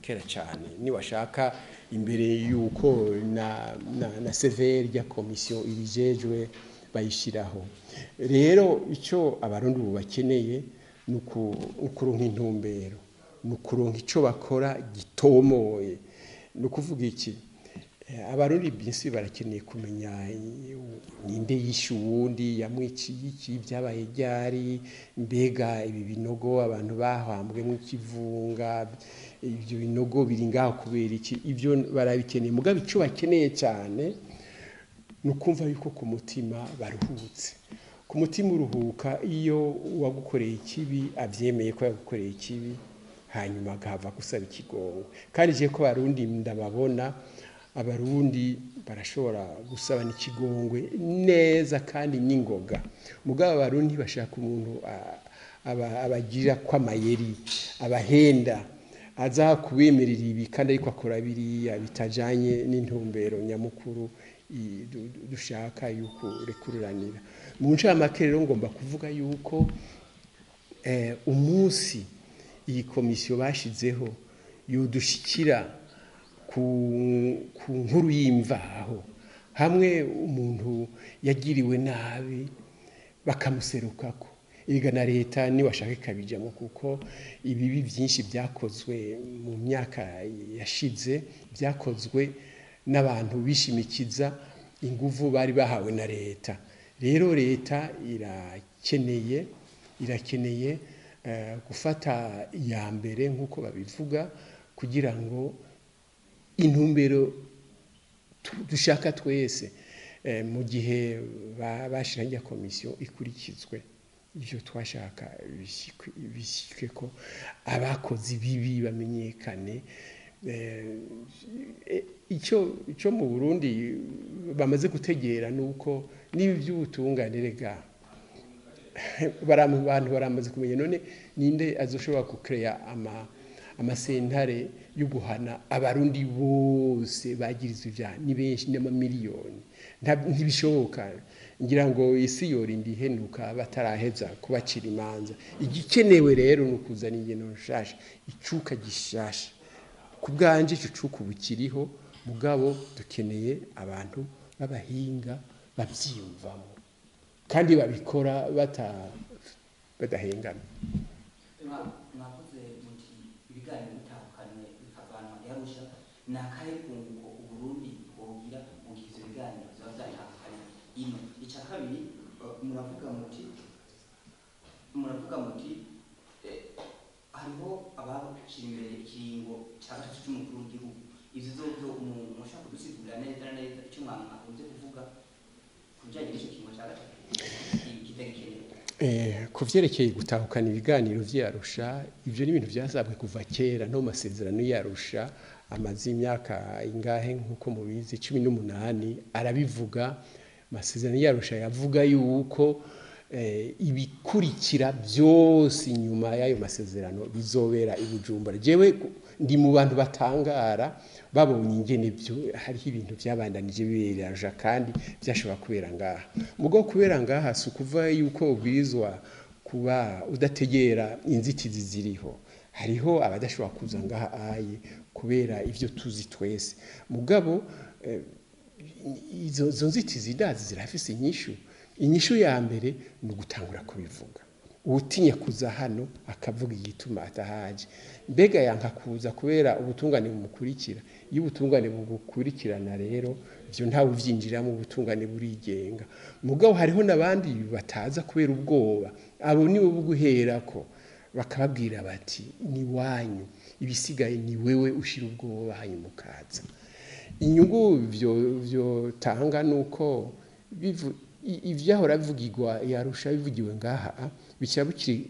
Kera cyane, niwashaka imbere yuko na CVR ya komisiyo ibijejwe bayishiraho. Rero icyo Abarundi ubu bakeneye ni ukuronka intumbero, ni ukuronka icyo bakora gitomoye. Ni ukuvuga iki? Abarundi byinshi barakeneye kumenya ninde yishe uwundi, yamwiciye iki, byabaye ryari, mbega ibi binogo abantu bahambwemo ikivunga, ibyo binogo biri ngaho kubera iki? Ibyo barabikeneye. Mugabo icyo bakeneye cyane ni ukumva yuko ku mutima baruhutse. Ku mutima uruhuka iyo uwagukoreye ikibi abyemeye ko yagukoreye ikibi, hanyuma agahava gusaba ikigongwe. Kandi je ko Abarundi ndababona, Abarundi barashobora gusaba n'ikigongwe neza kandi n'ingoga. Mugabo Abarundi bashaka umuntu abagira kw'amayeri, abahenda, aza kubemerera ibi kandi ariko akora biriya bitajanye n'intumbero nyamukuru dushaka yuko rekururanira. Mu ncamake rero ngomba kuvuga yuko umunsi iyi komisiyo bashizeho yodushikira ku nkuru y'imvaho, hamwe umuntu yagiriwe nabi bakamuserukako, erega na leta niwashaka ikabijamo, kuko ibibi byinshi byakozwe mu myaka yashize byakozwe n'abantu bishimikiza inguvu bari bahawe na leta. Rero leta irakeneye gufata iya mbere nk'uko babivuga, kugira ngo intumbero dushaka twese mu gihe bashiranye komisiyo ikurikizwe, ivyo twashaka bishyikwe ko abakozi bibi bamenyekane. Icyo mu Burundi bamaze gutegera nuko nibi by'ubutungane rega abantu baramaze kumenya. None ninde azoshobora gucrea amasentare yo guhana Abarundi bose bagirizwa ivyaha? Ni benshi, n'amamiliyoni, ntibishoboka. Ngira ngo isi yorinda ihenuka bataraheza kubacira imanza. Igikenewe rero ni ukuzana ingeno nshasha, icuka gishasha. Ku bwanje ico cuka ubu kiriho, mugabo dukeneye abantu b'abahinga bavyiyumvamo kandi babikora badahengamye. Mwakoze muti ibiganiro bitandukanye bikavanwa Arusha, ni akahe kunguko Uburundi bwogira mu gihe ivyo biganiro vyoba vyatandukanye ino? Ica kabiri, muravuga muti hariho abashira imbere ikiringo ca gatatu c'umukuru w'igihugu. Ivyo zovyo umuntu mushaka kudusigurira neza neza ico mwakunze kuvuga ku bijanye n'ico kiringo ca gatatu kitagikenewe? Ku vyerekeye gutahukana ibiganiro vy'Arusha, ivyo ni ibintu vyasabwe kuva kera no mu masezerano y'Arusha amaze imyaka ingahe, nk'uko mubizi, 18, arabivuga. Amasezerano y'Arusha yavuga yuko ibikurikira byose inyuma y'ayo masezerano bizobera i Bujumbura. Jewe ndi mu bantu batangara babonye ingene byo hariho ibintu byabandanije bibera Arusha kandi byashobora kubera ngaha. Mugo kubera ngaha si ukuvuga yuko ubwirizwa kuba udategera inzitizi ziriho. Hariho abadashobora kuza ngaha aye kubera ivyo tuzi twese. Mugabo izo nzitizi ndazi zirafise inyishu. Inyishu ya mbere ni ugutangura kubivuga. Uwutinya kuza hano akavuga igituma atahaje. Mbega yanka kuza kubera ubutungane bumukurikira? Iyo ubutungane bugukurikirana rero, ivyo ntawe uvyinjiramo, ubutungane burigenga. Mugabo hariho n'abandi bataza kubera ubwoba. Abo nibo buguherako bakababwira bati ni wanyu, ibisigaye ni wewe ushira ubwoba, hanyuma ukaza. Inyungu vyo tanga nuko ivyahora bivugirwa Yarusha bivugiwe ngaha bica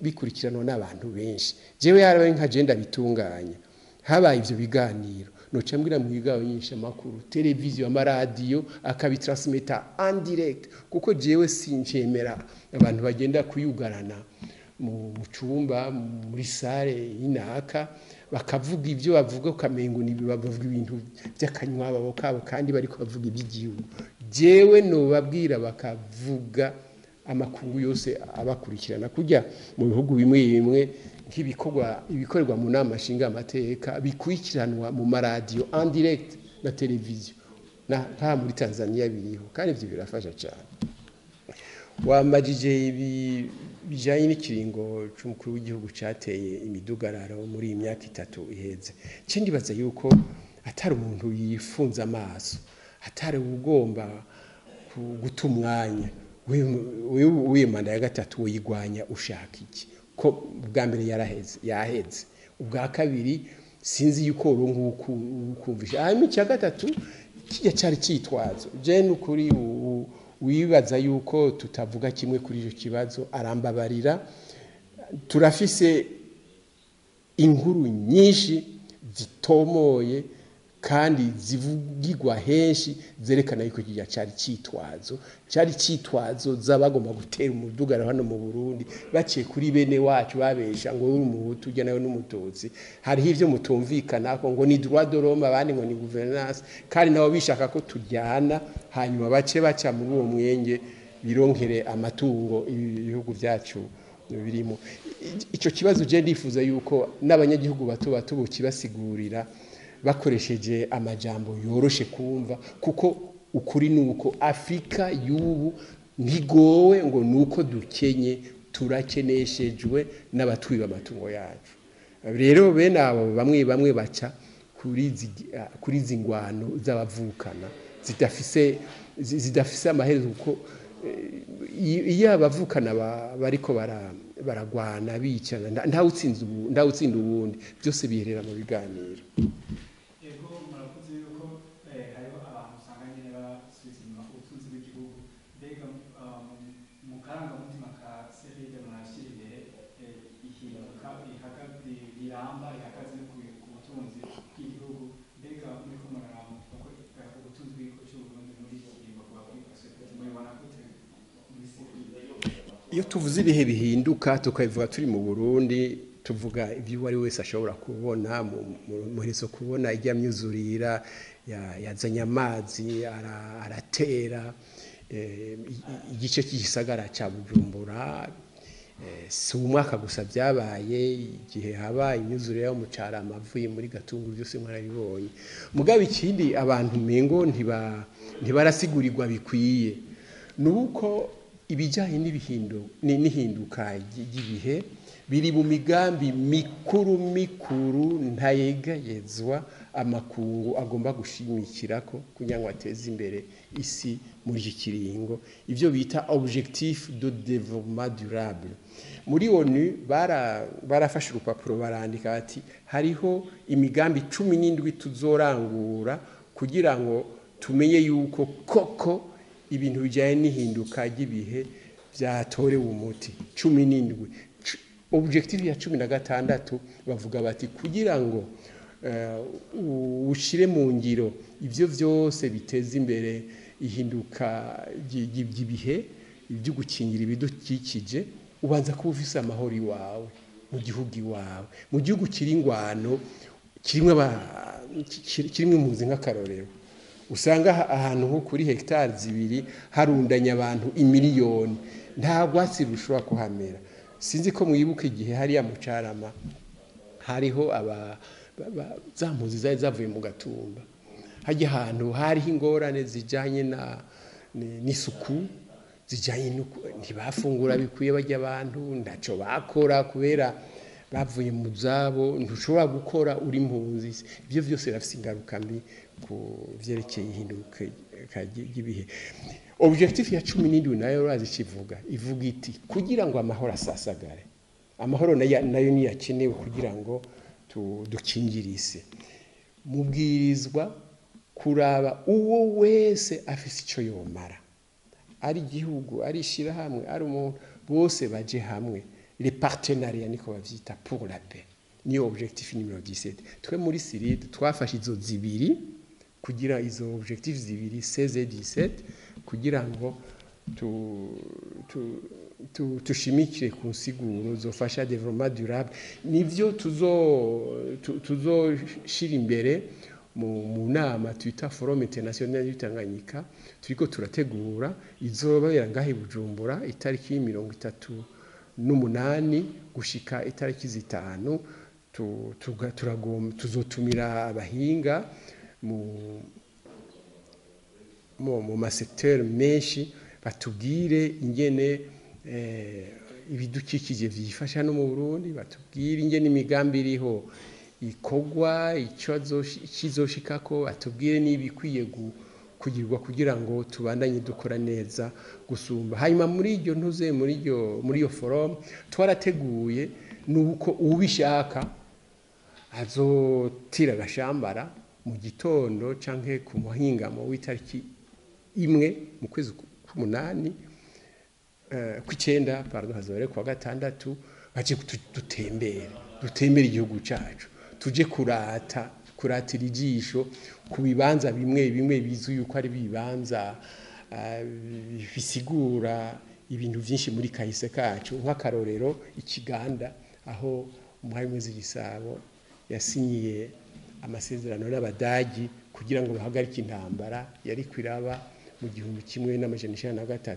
bikurikiranwa n'abantu benshi. Jewe yarabaye nka je ndabitunganya, habaye ivyo biganiro, noca mbwira mu nyinshi amakuru, televiziyo, amaradiyo akabitransmeta en direct, kuko jewe sincemera abantu bagenda kuyugarana mu cumba, muri salle y'inaka, bakavuga ibyo bavuga, ukamengo ni bavuga ibintu by'akanywababo kabo kandi bariko bavuga iby'igihugu. Jewe nobabwira bakavuga, amakungu yose abakurikirana, kujya mu bihugu bimwe bimwe. nk'ibikorwa ibikorerwa mu nama nshinga amateka bikurikiranwa mu maradiyo en direct na televiziyo, na nka muri Tanzania biriho, kandi ivyo birafasha cyane. Wambajije ibi bijanye n'ikiringo c'umukuru w'igihugu cateye imidugararo muri iyi myaka 3 iheze. Ce ndibaza yuko atari umuntu yifunze amaso, atari ugomba guta umwanya w'iyo manda ya 3 uyigwanya ushaka iki? Ko ubwa mbere yaraheze, yaheze. Ubwa kabiri sinzi yuko ukumvisha. Hanyuma icya 3 kijya cari citwazo. Je nukuri wibaza yuko tutavuga kimwe kuri ico kibazo arambabarira. Turafise inkuru nyinshi zitomoye kandi zivugirwa henshi zerekana yuko kijya cari citwazo, cari citwazo z'abagomba gutera umudugaro hano mu Burundi baciye kuri bene wacu babesha ngo uri umuhutu ujya nawe n'umututsi, hariho ivyo mutumvikana ko ngo ni droit de l'homme abandi ngo ni gouvernance, kandi nabo bishaka ko tujyana hanyuma bace baca muri uwo mwenge bironkere amatungo ibihugu byacu birimo. Ico kibazo je ndifuza yuko n'abanyagihugu bato bato bokibasigurira bakoresheje amajambo yoroshe kumva, kuko ukuri nuko Afrika y'ubu ntigowe ngo nuko dukenye, turakeneshejwe n'abatwiba amatungo yacu. Rero bene abo bamwe bamwe baca kuri zingwano z'abavukana zidafise amaherezo, kuko iyo abavukana bariko baragwana bicana ntawutsinda ubundi, byose biherera mu biganiro. Ego, murakoze yuko hariho abantu usanga nyine basubiza inyuma ubutunzi bw'igihugu. Mbega mu karangamutima ka CRID murashyira imbere ihinduka riramba rihagaze ku butunzi bw'igihugu. Mbega muriko muraraba ko ubutunzi bw'igihugu cy'u Burundi muri iki kiringo bwa kwifashe gute, mubibona gute muri CRID? Iyo tuvuze ibihe bihinduka tukabivuga turi mu Burundi, tuvuga ibyo uwo ari wese ashobora kubona muherezo kubona ijya myuzurira yazanye amazi aratera igice cy'igisagara cya Bujumbura. Si umwaka gusa byabaye, igihe haba imyuzurire yo mu Carama avuye muri Gatunguru byose mwarabibonye. Mugabo ikindi abantu mengo ntibarasigurirwa bikwiye nuko ibijyanye n'ihinduka ry'ibihe biri mu migambi mikuru mikuru ntayegayezwa amakungu agomba gushimikirako kugira ngo ateze imbere isi muri iki kiringo, ivyo bita objectif de développement durable. Muri ONU barafashe urupapuro barandika bati hariho imigambi 17 tuzorangura kugira ngo tumenye yuko koko ibintu bijyanye n'ihinduka ry'ibihe byatorewe umuti. 17 objectif ya 16 bavuga bati kugira ngo ushire mu ngiro ivyo vyose biteza imbere ihinduka ry'ibihe, ibyo gukingira ibidukikije, ubanza kuba ufise amahoro iwawe mu gihugu iwawe, mu gihugu kiri ingwano kirimwe impunzi nk'akarorero. Usanga ahantu nko kuri hectare 2 harundanye abantu imiliyoni, nta rwatsi rushobora kuhamera. Sinzi ko mwibuka igihe hariya mu Carama hariho za mpunzi zari zavuye mu Gatumba, hajya ahantu hariho ingorane zijanye n'isuku, zijanye ntibafungura bikwiye bajya abantu, ntaco bakora kubera bavuye mu zabo, ntushobora gukora uri impunzi. Ibyo byose birafise ingaruka mbi ku vyerekeye ihinduka ry'ibihe. Objectif ya 17 nayo urazi ikivuga, ivuga iti kugira ngo amahoro asasagare, amahoro nayo niyakenewe kugira ngo dukingire isi, mubwirizwa kuraba uwo wese afise ico yomara, ari igihugu, ari ishirahamwe, ari umuntu, bose baje hamwe, les partenariats niko bavyita, pour la paix. Niyo objectif numéro 17. Twe muri CIRID twafashe izo zibiri kugira izo objectif zibiri 16 et 17 kugira ngo tushimikire ku nsiguro zofasha développement durable. Nivyo tuzoshira imbere mu nama twita Forum International y'Itanganyika turiko turategura, izobera ngaho i Bujumbura itariki 31 n'umunani gushika itariki 5 tuzotumira abahinga mu masekiteri menshi batubwire ingene ibidukikije vyifasha no mu Burundi, batubwire ingene imigambi iriho ikogwa, ikizoshikako, batubwire n'ibikwiye kugirwa kugira ngo tubandanye dukora neza gusumba. Hanyuma muri iryo ntuze muri iyo forum twarateguye nuko ubishaka azotira agashambara mu gitondo canke ku muhingamo w'itariki 1 mu kwezi k'umunani kw'icenda, pardon, hazore kwa gatandatu, baje dutembere igihugu cacu, tuje kuratira ijisho ku bibanza bimwe bimwe bizwi yuko ari bibanza bisigura ibintu byinshi muri kahise kacu, nk'akarorero ikiganda aho Umuhari Mwezi Gisabo yasinyiye amasezerano n'Abadagi kugira ngo bahagarike intambara yari kwiraba mu 1903.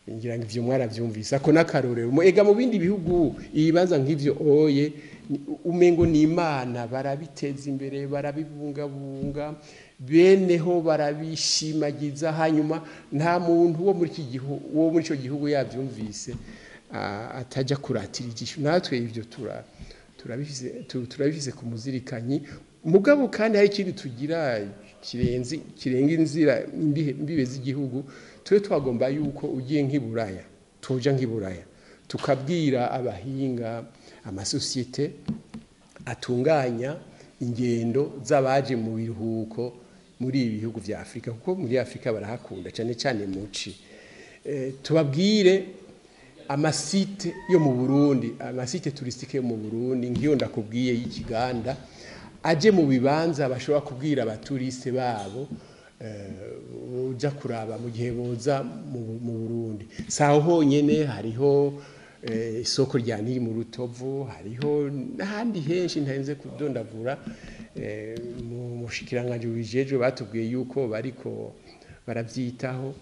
Ngira ngo ivyo mwaravyumvise ako n'akarorero. Ega mu bindi bihugu ibibanza nk'ivyo oye umengo ni Imana, barabiteza imbere, barabibungabunga, beneho barabishimagiza. Hanyuma nta muntu wo muri iki gihugu, wo muri ico gihugu yavyumvise atajya kuratira ijisho. Natwe ivyo turabifise ku muzirikanyi. Mugabo kandi hari ikindi tugira kirenga inzira imbibe z'igihugu. Twe twagomba yuko ugiye nk'iburaya, tuja nk'iburaya tukabwira abahinga, amasosiyete atunganya ingendo z'abaje mu biruhuko muri ibi bihugu vya Afrika, kuko muri Afrika barahakunda cyane cyane muci. Tubabwire amasite yo mu Burundi, amasite touristique yo mu Burundi, ngiyo ndakubwiye y'ikiganda, aje mu bibanza bashobora kubwira abaturiste babo uja kuraba mu gihe boza mu Burundi. Saho honyene hariho isoko rya Nili mu Rutovu, hariho n'ahandi henshi ntarenze kudondagura. Mu mushikiranganje bijejwe batubwiye yuko bariko baravyitaho,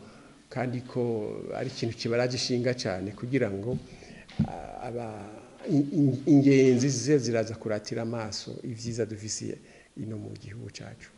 kandi ko ari ikintu kibaraje ishinga cyane kugira ngo ingenzi zize ziraza kuratira amaso ivyiza dufisiye ino mu gihugu cacu.